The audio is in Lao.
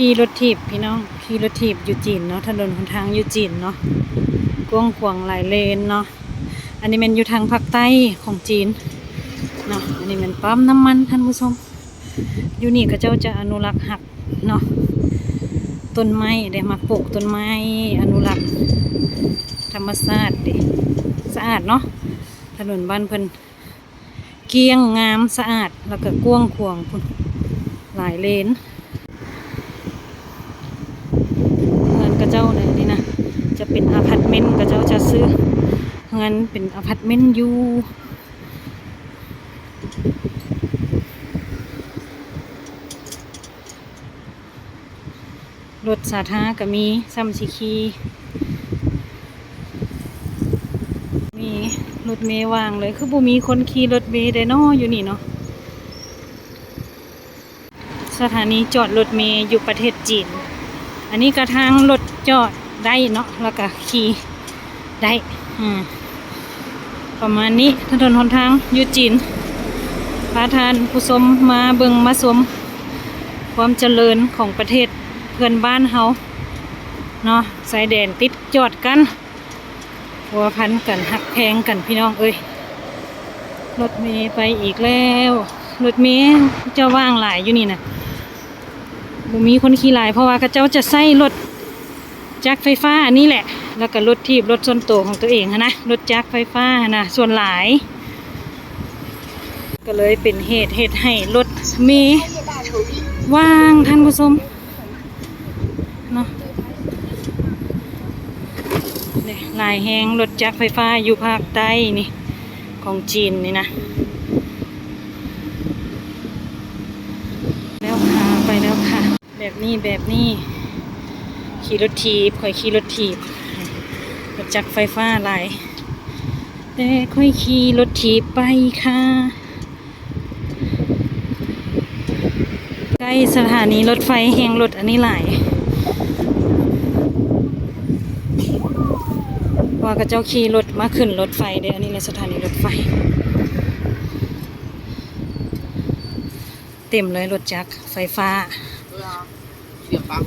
ຂີ່ລົດຖີບພີ່ນ້ອງ ຂີ່ລົດຖີບຢູ່ຈີນເນາະ ຖະໜົນຫົນທາງຢູ່ຈີນເນາະ ກວ້າງຂວາງຫຼາຍເລນເນາະ. ອັນນີ້ແມ່ນຢູ່ທາງພາກໃຕ້ຂອງຈີນເນາະ. ອັນນີ້ແມ່ນປ້ຳນ້ຳມັນທ່ານຜູ້ຊົມ. ຢູ່ນີ້ເຂົາເຈົ້າຈະອະນຸລັກຮັກເນາະ ຕົ້ນໄມ້ເດ້ ມັກປູກຕົ້ນໄມ້ ອະນຸລັກທຳມະຊາດເດ້ ສະອາດເນາະ. ຖະໜົນບ້ານເພິ່ນ ກ້ຽງງາມສະອາດ ແລ້ວກະກວ້າງຂວາງພຸ້ນ ຫຼາຍເລນ. ເຮືອນເຂົາເຈົ້ານີ້ນະ ຈະເປັນອາພາດເມັນ ເຂົາເຈົ້າຈະຊື້ເຮືອນເປັນອາພາດເມັນຢູ່. ລົດສາທາກະມີ ຊ່ຳຊິຂີ່ ມີລົດເມວ່າງເລີຍ. ຄືບໍ່ມີຄົນຂີ່ລົດເມແດ່ເນາະ ຢູ່ນີ້ເນາະ. ສະຖານີຈອດລົດເມຢູ່ປະເທດຈີນ. ອັນນີ້ກະທາງລົດຈອດໄດ້ເນາະ ແລ້ວກະຂີ່ໄດ້ ອາ ປະມານນີ້. ຖະໜົນຫົນທາງຢູ່ຈີນ ພາທ່ານຜູ້ຊົມມາເບິ່ງມາຊົມຄວາມຈະເລີນຂອງປະເທດເພື່ອນບ້ານເຮົາເນາະ. ຊາຍແດນຕິດຈອດກັນ ພົວພັນກັນ ຮັກແພງກັນພີ່ນ້ອງເອີຍ. ລົດເມໄປອີກແລ້ວ ລົດເມຈະວ່າງຫຼາຍຢູ່ນີ້ນະ ບໍ່ມີຄົນຂີ່ຫຼາຍ ເພາະວ່າເຂົາເຈົ້າຈະໃຊ້ລົດຈັກໄຟຟ້າອັນນີ້ແຫຼະ ແລ້ວກະລົດຖີບ ລົດສ່ວນໂຕຂອງຕົວເອງຫັ້ນນະ ລົດຈັກໄຟຟ້າຫັ້ນນະ ສ່ວນຫຼາຍ. ກະເລີຍເປັນເຫດເຮັດໃຫ້ລົດເມວ່າງ ທ່ານຜູ້ຊົມ ເນາະ. ຫຼາຍແຮງ ລົດຈັກໄຟຟ້າຢູ່ພາກໃຕ້ນີ້ ຂອງຈີນນີ້ນະ. ແລ້ວຄ່ະ ໄປແລ້ວຄ່ະ. ແບບນີ້ ແບບນີ້ ຂີ່ລົດຖີບ ຂ້ອຍຂີ່ລົດຖີບ ລົດຈັກໄຟຟ້າຫຼາຍ ແຕ່ຂ້ອຍຂີ່ລົດຖີບໄປຄ່ະ. ໃກ້ສະຖານີລົດໄຟແຮ່ງລົດອັນນີ້ຫຼາຍ ວ່າເຂົາເຈົ້າຂີ່ລົດມາຂຶ້ນລົດໄຟເດ້. ອັນນີ້ແຫຼະສະຖານີລົດໄຟ ເຕັມເລີຍລົດຈັກໄຟຟ້າ. ສຽບປາກ